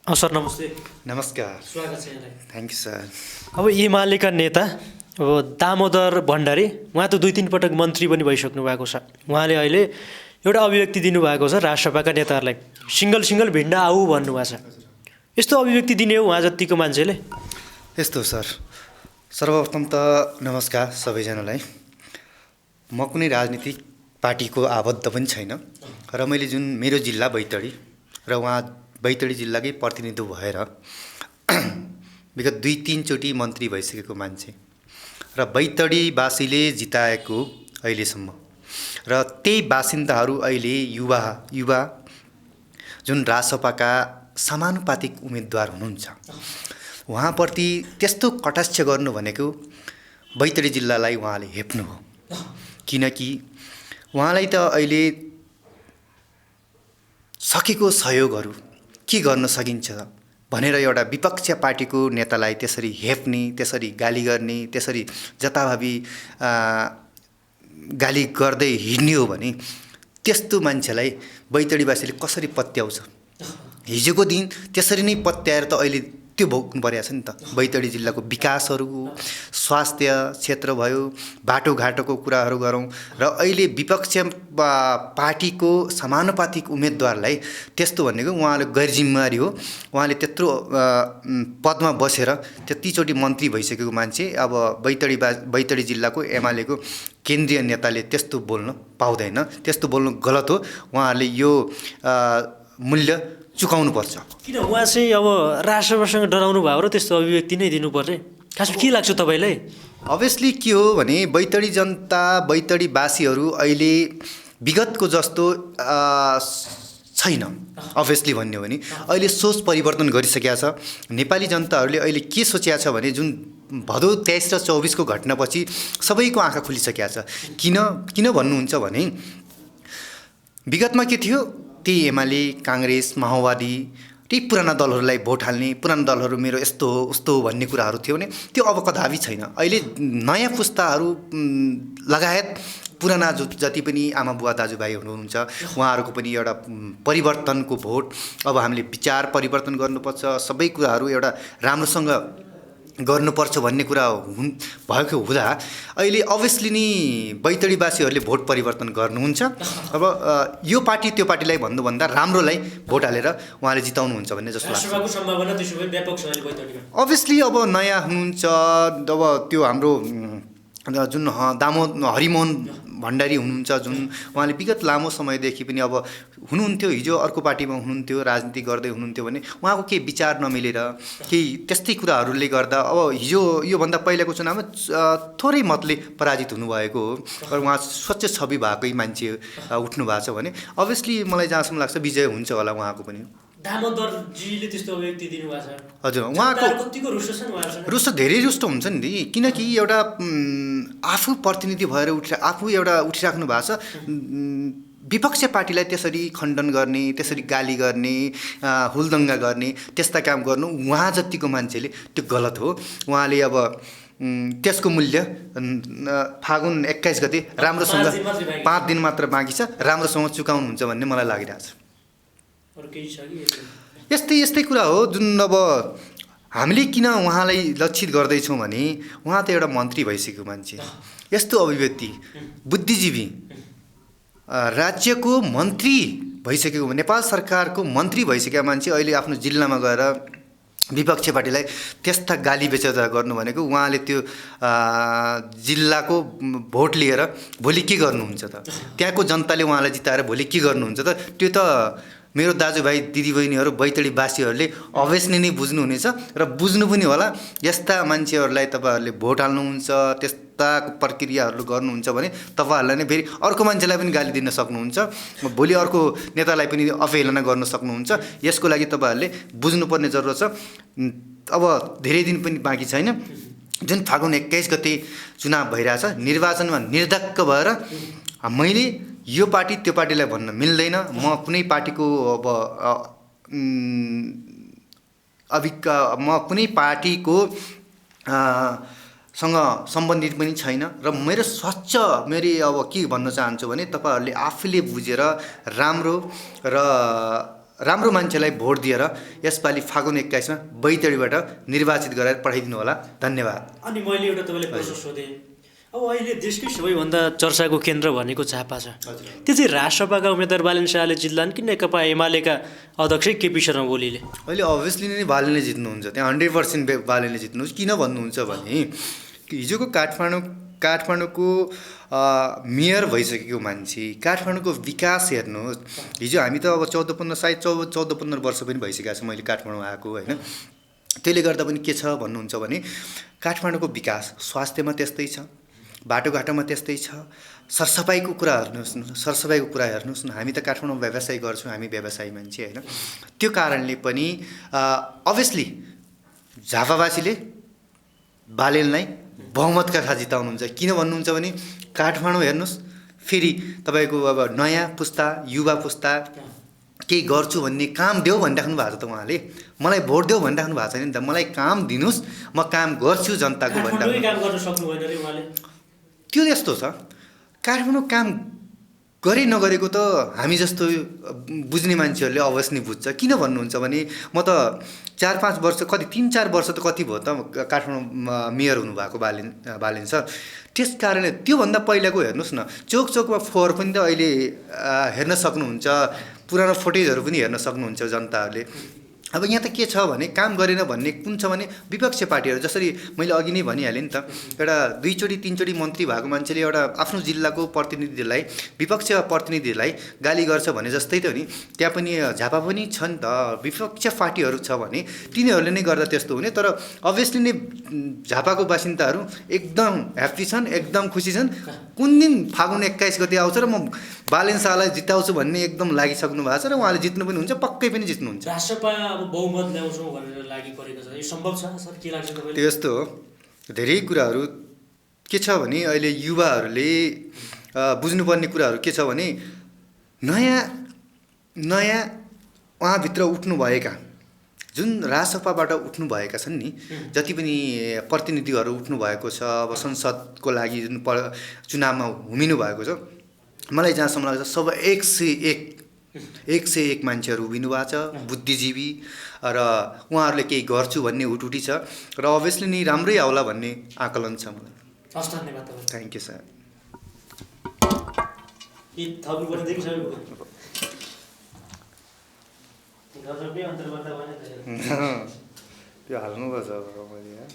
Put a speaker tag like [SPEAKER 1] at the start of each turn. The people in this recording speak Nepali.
[SPEAKER 1] सर नमस्ते।
[SPEAKER 2] नमस्कार।
[SPEAKER 1] स्वागत छ यहाँलाई।
[SPEAKER 2] Thank you sir.
[SPEAKER 1] अब एमालेका नेता अब दामोदर भण्डारी उहाँ त 2-3 पटक मन्त्री पनि भइसक्नु भएको छ। उहाँले अहिले एउटा अभिव्यक्ति दिनुभएको छ राष्ट्रसभाका नेताहरूलाई, सिङ्गल भिड्न आऊ भन्नुभएको छ। यस्तो अभिव्यक्ति दिने हो उहाँ जतिको मान्छेले?
[SPEAKER 2] यस्तो सर, सर्वप्रथम त नमस्कार सबैजनालाई। म कुनै राजनीतिक पार्टीको आबद्ध पनि छैन र मैले जुन मेरो जिल्ला बैतडी र उहाँ बैतडी जिल्लाकै प्रतिनिधित्व भएर विगत 2-3 चोटि मन्त्री भइसकेको मान्छे र बैतडीवासीले जिताएको अहिलेसम्म र त्यही बासिन्दाहरू अहिले युवा जुन राजसभाका समानुपातिक उम्मेदवार हुनुहुन्छ, उहाँप्रति त्यस्तो कटाक्ष गर्नु भनेको बैतडी जिल्लालाई उहाँले हेप्नु हो। किनकि उहाँलाई त अहिले सकेको सहयोगहरू के गर्न सकिन्छ भनेर एउटा विपक्ष पार्टीको नेतालाई त्यसरी हेप्ने, त्यसरी गाली गर्ने, त्यसरी जताभावी गाली गर्दै हिँड्ने हो भने त्यस्तो मान्छेलाई बैतडीवासीले कसरी पत्याउँछ? हिजोको दिन त्यसरी नै पत्याएर त अहिले त्यो भोग्नु परेको छ नि त। बैतडी जिल्लाको विकासहरू, स्वास्थ्य क्षेत्र भयो, बाटोघाटोको कुराहरू गरौँ र अहिले विपक्ष पार्टीको समानुपातिक उम्मेदवारलाई त्यस्तो भनेको उहाँले गैरजिम्मेवारी हो। उहाँले त्यत्रो पदमा बसेर त्यतिचोटि मन्त्री भइसकेको मान्छे अब बैतडी जिल्लाको एमालेको केन्द्रीय नेताले त्यस्तो बोल्न पाउँदैन, त्यस्तो बोल्नु गलत हो। उहाँहरूले यो मूल्य चुकाउनुपर्छ।
[SPEAKER 1] किन उहाँ चाहिँ अब राष्ट्रसभासँग डराउनु भयो र त्यस्तो अभिव्यक्ति नै दिनुपर्ने? खासमा के लाग्छ तपाईँलाई?
[SPEAKER 2] अभियसली के हो भने बैतडी जनता, बैतडीवासीहरू अहिले विगतको जस्तो छैन। अभियसली भन्ने हो भने अहिले सोच परिवर्तन गरिसकेका छ। नेपाली जनताहरूले अहिले के सोचेका छ भने जुन भदौ 23 र 24 को घटनापछि सबैको आँखा खुलिसकेका छ। किन भन्नुहुन्छ भने विगतमा के थियो, त्यही एमाले, काङ्ग्रेस, माओवादी, त्यही पुराना दलहरूलाई भोट हाल्ने, पुराना दलहरू मेरो यस्तो हो उस्तो हो भन्ने कुराहरू थियो भने त्यो अब कदापि छैन। अहिले नयाँ पुस्ताहरू लगायत पुराना जति पनि आमा बुवा दाजुभाइ हुनुहुन्छ उहाँहरूको पनि एउटा परिवर्तनको भोट, अब हामीले विचार परिवर्तन गर्नुपर्छ, सबै कुराहरू एउटा राम्रोसँग गर्नुपर्छ भन्ने कुरा भएको हुँदा अहिले अभियसली नै बैतडीवासीहरूले भोट परिवर्तन गर्नुहुन्छ। अब यो पार्टी त्यो पार्टीलाई भन्नुभन्दा राम्रोलाई भोट हालेर उहाँले जिताउनुहुन्छ भन्ने जस्तो लाग्छ। अभियसली अब नयाँ हुनुहुन्छ, अब त्यो हाम्रो जुन हरिमोहन भण्डारी हुनुहुन्छ, जुन उहाँले विगत लामो समयदेखि पनि अब हुनुहुन्थ्यो, हिजो अर्को पार्टीमा हुनुहुन्थ्यो, राजनीति गर्दै हुनुहुन्थ्यो भने उहाँको केही विचार नमिलेर केही त्यस्तै कुराहरूले गर्दा अब हिजो योभन्दा पहिलाको चुनावमा थोरै मतले पराजित हुनुभएको हो र उहाँ स्वच्छ छवि भएकै मान्छे उठ्नु भएको छ भने अभियसली मलाई जहाँसम्म लाग्छ विजय हुन्छ होला उहाँको पनि।
[SPEAKER 1] दामोदरजीले त्यस्तो अभिव्यक्ति दिनुभएको छ।
[SPEAKER 2] हजुर, उहाँको
[SPEAKER 1] कतिको
[SPEAKER 2] रुष्ट धेरै रुष्ट हुन्छ नि दी। किनकि एउटा आफू प्रतिनिधि भएर आफू एउटा उठिराख्नु भएको छ, विपक्ष पार्टीलाई त्यसरी खण्डन गर्ने, त्यसरी गाली गर्ने, हुलदङ्गा गर्ने, त्यस्ता काम गर्नु उहाँ जतिको मान्छेले त्यो गलत हो। उहाँले अब त्यसको मूल्य फागुन 21 गते राम्रोसँग 5 दिन मात्र बाँकी छ, राम्रोसँग चुकाउनुहुन्छ भन्ने मलाई लागिरहेको छ। यस्तै कुरा हो जुन अब हामीले किन उहाँलाई लक्षित गर्दैछौँ भने उहाँ त एउटा मन्त्री भइसकेको मान्छे, यस्तो अभिव्यक्ति बुद्धिजीवी राज्यको मन्त्री भइसकेको, नेपाल सरकारको मन्त्री भइसकेका मान्छे अहिले आफ्नो जिल्लामा गएर विपक्ष पार्टीलाई त्यस्ता गाली बेचेर गर्नु भनेको उहाँले त्यो जिल्लाको भोट लिएर भोलि के गर्नुहुन्छ त? त्यहाँको जनताले उहाँलाई जिताएर भोलि के गर्नुहुन्छ त? त्यो त मेरो दाजुभाइ दिदीबहिनीहरू बैतडीवासीहरूले अभियसली नै बुझ्नुहुनेछ र बुझ्नु पनि होला। यस्ता मान्छेहरूलाई तपाईँहरूले भोट हाल्नुहुन्छ, त्यस्ता प्रक्रियाहरू गर्नुहुन्छ भने तपाईँहरूलाई नै फेरि अर्को मान्छेलाई पनि गाली दिन सक्नुहुन्छ, भोलि अर्को नेतालाई पनि अवहेलना गर्न सक्नुहुन्छ। यसको लागि तपाईँहरूले बुझ्नुपर्ने जरुरत छ। अब धेरै दिन पनि बाँकी छैन, जुन फागुन 21 गते चुनाव भइरहेछ, निर्वाचनमा निर्धक्क भएर मैले यो पार्टी त्यो पार्टीलाई भन्न मिल्दैन, म कुनै पार्टीको म कुनै पार्टीको सँग सम्बन्धित पनि छैन र मेरो अब के भन्न चाहन्छु भने तपाईहरुले आफैले बुझेर राम्रो र राम्रो मान्छेलाई भोट दिएर यसपालि फागुन 21 बैतडीबाट निर्वाचित गराएर पठाइदिनु होला। धन्यवाद।
[SPEAKER 1] अनि मैले एउटा तपाईँलाई प्रश्न सोधेँ, अब अहिले देशकै सबैभन्दा चर्चाको केन्द्र भनेको झापा छ, त्यो चाहिँ राजसभाका उम्मेदवार बालेन शाहले जित्लान् कि नेकपा एमालेका अध्यक्ष केपी शर्मा ओलीले?
[SPEAKER 2] अहिले अभियसली नै बालेनले जित्नुहुन्छ, त्यहाँ 100% बालेनले जित्नुहुन्छ। किन भन्नुहुन्छ भने हिजोको काठमाडौँको मेयर भइसकेको मान्छे, काठमाडौँको विकास हेर्नुहोस्। हिजो हामी त अब 14-15 वर्ष पनि भइसकेको छ मैले काठमाडौँ आएको होइन। त्यसले गर्दा पनि के छ भन्नुहुन्छ भने काठमाडौँको विकास स्वास्थ्यमा त्यस्तै छ, बाटोघाटोमा त्यस्तै छ, सरसफाइको कुरा हेर्नुहोस् न। हामी त काठमाडौँमा व्यवसाय गर्छौँ, हामी व्यवसायी मान्छे होइन। त्यो कारणले पनि अभियसली झापावासीले बालेनलाई बहुमतका साथ जिताउनुहुन्छ। किन भन्नुहुन्छ भने काठमाडौँ हेर्नुहोस्, फेरि तपाईँको अब नयाँ पुस्ता युवा पुस्ता केही गर्छु भन्ने, काम देऊ भनिराख्नु भएको छ त उहाँले। मलाई भोट देऊ भनिराख्नु भएको छैन नि त, मलाई काम दिनुहोस्, म काम गर्छु जनताको भनिराख्नु। त्यो यस्तो छ, काठमाडौँ काम गरे नगरेको त हामी जस्तो बुझ्ने मान्छेहरूले अवश्य नै बुझ्छ। किन भन्नुहुन्छ भने म त 4-5 वर्ष, कति 3-4 वर्ष त कति भयो त काठमाडौँ मेयर हुनुभएको बालेन सर। त्यस कारणले त्योभन्दा पहिलाको हेर्नुहोस् न, चोकमा फोहोर पनि त अहिले हेर्न सक्नुहुन्छ, पुरानो फुटेजहरू पनि हेर्न सक्नुहुन्छ जनताहरूले। अब यहाँ त के छ भने काम गरेन भन्ने कुन छ भने विपक्षी पार्टीहरू, जसरी मैले अघि नै भनिहालेँ नि त, एउटा 2-3 मन्त्री भएको मान्छेले एउटा आफ्नो जिल्लाको प्रतिनिधिलाई, विपक्ष प्रतिनिधिलाई गाली गर्छ भने जस्तै त हो नि। त्यहाँ पनि झापा पनि छ नि त, विपक्ष पार्टीहरू छ भने तिनीहरूले नै गर्दा त्यस्तो हुने। तर अभियसली नै झापाको बासिन्दाहरू एकदम ह्याप्पी छन्, एकदम खुसी छन्। कुन दिन फागुन 21 गते आउँछ र म बालेन शाहलाई जिताउँछु भन्ने एकदम लागिसक्नु भएको छ र उहाँले जित्नु पनि हुन्छ, पक्कै पनि जित्नुहुन्छ।
[SPEAKER 1] बहुमत ल्याउँछौँ भनेर लागि परेको छ, यो सम्भव छ सर? के लाग्छ तपाईँलाई?
[SPEAKER 2] त्यस्तो हो, धेरै कुराहरू के छ भने अहिले युवाहरूले बुझ्नुपर्ने कुराहरू के छ भने नयाँ उहाँभित्र उठ्नुभएका, जुन राजसभाबाट उठ्नुभएका छन् नि, जति पनि प्रतिनिधिहरू उठ्नुभएको छ, अब संसदको लागि जुन चुनावमा उभिनु भएको छ, मलाई जहाँसम्म लाग्छ सब 101 मान्छेहरू उभिनु भएको छ, बुद्धिजीवी, र उहाँहरूले केही गर्छु भन्ने हुटुटी छ र अभियसली नै राम्रै आउला भन्ने आकलन छ मलाई।
[SPEAKER 1] हस्, धन्यवाद तपाईँ।
[SPEAKER 2] Thank you sir. त्यो हाल्नुपर्छ अब मैले।